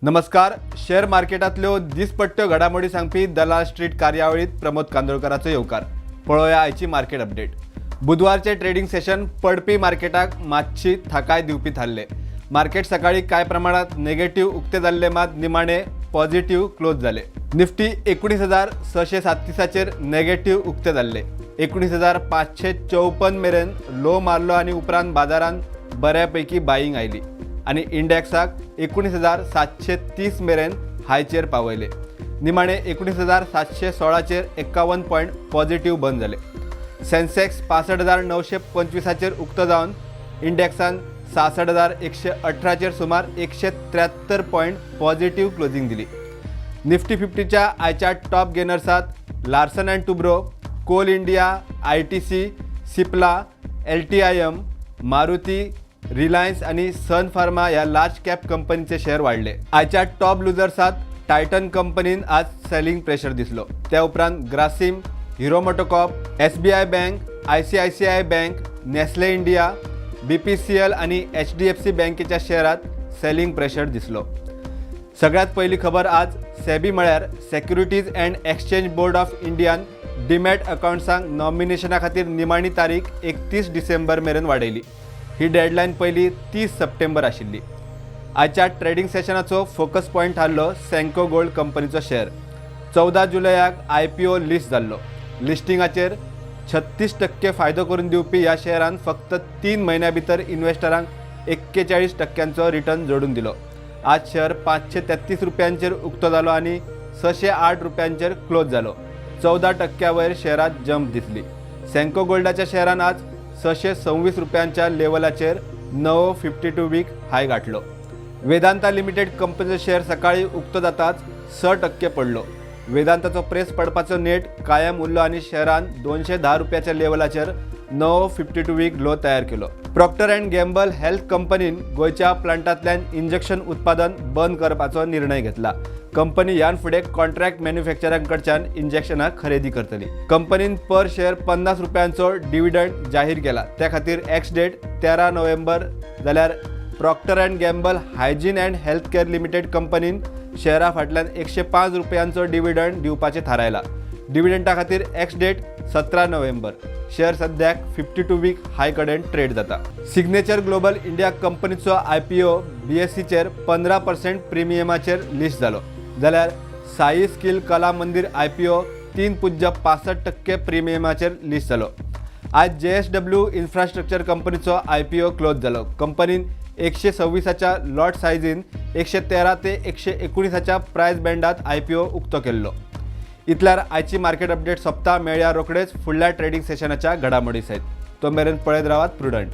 नमस्कार. शेअर मार्केटांतल्यो दिसपट्ट्यो घडामोडी सांगपी दलाल स्ट्रीट कार्यावळीत प्रमोद कांदोळकराचो येवकार. पळोवया आयची मार्केट अपडेट. बुधवारचे ट्रेडिंग सेशन पडपी मार्केटाक मातशी थाकाय दिवपी थारले. मार्केट सकाळी कांय प्रमाणात नेगेटिव्ह उक्ते जाल्ले, मात निमाणे पॉझिटिव्ह क्लोज जाले. निफ्टी 19,637चेर नेगेटिव्ह उक्ते जाल्ले. 19,554 मेरेन लो मारलो आनी उपरांत बाजारान बऱ्यापैकी बायिंग आयली आनी इंडेक्साक 19,730 मेरेन हायचेर पावयले. निमाणे 19,716चेर 51 पॉयंट पॉझिटिव्ह बंद जाले. सेन्सेक्स 65,925चेर उक्तो जावन इंडेक्सान 66,118चेर सुमार 173 पॉयंट पॉझिटिव्ह क्लोजिंग दिली. निफ्टी 50च्या आयच्या top गेनर्सात Larsen and Toubro, Coal India, ITC, Cipla, LTIM, Maruti, Reliance आणि सन फार्मा ह्या लार्ज कॅप कंपनीचे शेअर वाढले. आयच्या टॉप लुजर्सात टायटन कंपनीन आज सेलिंग प्रेशर दिसलो. त्या उपरांत Grasim, hero MotoCorp, SBI bank, ICICI bank, Nestle India, BPCL आणि एचडीएफसी बँकेच्या शेअरात सेलिंग प्रेशर दिसलो. सगळ्यात पयली खबर, आज सेबी म्हळ्यार securities and exchange board of Indian demat अकाउंट्सांक नॉमिनेशना खातीर निमाणी तारीख 31 डिसेंबर मेरेन वाडयली. ही डेडलायन पयली 30 सप्टेंबर आशिल्ली. आयच्या ट्रेडिंग सेशनाचो फोकस पॉयंट थारलो सेंको गोल्ड कंपनीचो शेअर. 14 जुलयाक आयपीओ लिस्ट जाल्लो. लिस्टिंगाचेर 36% फायदो करून दिवपी ह्या शेअरान फक्त 3 म्हयन्या भितर इन्व्हेस्टरांक 41 टक्क्यांचो रिटर्न जोडून दिलो. आज शेअर 533 रुपयांचेर उक्तो जालो आनी 608 रुपयांचेर क्लोज जालो. 14 टक्क्या वयर शेअरात जंप दिसली. सेंको गोल्डाच्या शेअरान आज 626 रुपयांच्या लेवलाचेर नवो 52 वीक हाय गाठलो. वेदांता लिमिटेड कंपनीचो शेअर सकाळी उक्तो जाताच 6% पडलो. वेदांताचो प्रेस पडपाचो नेट कायम उरलो आनी शेअरान 210 रुपयाच्या लेवलाचेर नवो 52 वीक लो तयार केलो. प्रॉक्टर अँड गॅम्बल हेल्थ कंपनीन गोंयच्या प्लांटांतल्यान इंजेक्शन उत्पादन बंद करपाचो निर्णय घेतला. कंपनी ह्यान फुडें कॉन्ट्रॅक्ट मॅन्युफॅक्चरांकडच्यान इंजेक्शनां खरेदी करतली. कंपनीन पर शेअर 50 रुपयांचो डिविडंड जाहीर केला. त्या खातीर एक्स डेट 13 नोव्हेंबर. जाल्यार Procter and gamble hygiene and health care limited कंपनीन शेअरा फाटल्यान 105 रुपयांचो डिविडंड दिवपाचें थारायला. डिविडंडा खातीर एक्स डेट 17 नोव्हेंबर. शेअर सद्याक 52 वीक हाय कडेन ट्रेड जाता. सिग्नेचर ग्लोबल इंडिया कंपनीचो आयपीओ बीएसईचेर 15% प्रिमियमाचेर लिस्ट जालो. जाल्यार साई स्किल कला मंदिर आयपीओ 3.65% प्रिमियमाचेर लिस्ट जालो. आज जेएसडब्ल्यू इन्फ्रास्ट्रक्चर कंपनीचो आयपीओ क्लोज जालो. कंपनीन 126च्या लॉट सायझीन 113 ते 119च्या प्रायस बँडात आयपीओ उक्तो केल्लो. इतल्यार आयची मार्केट अपडेट सोंपता. मेळया रोखडेच फुडल्या ट्रेडिंग सेशनाच्या घडामोडी सयत. तो मेरेन पळयत रावात प्रुडंट.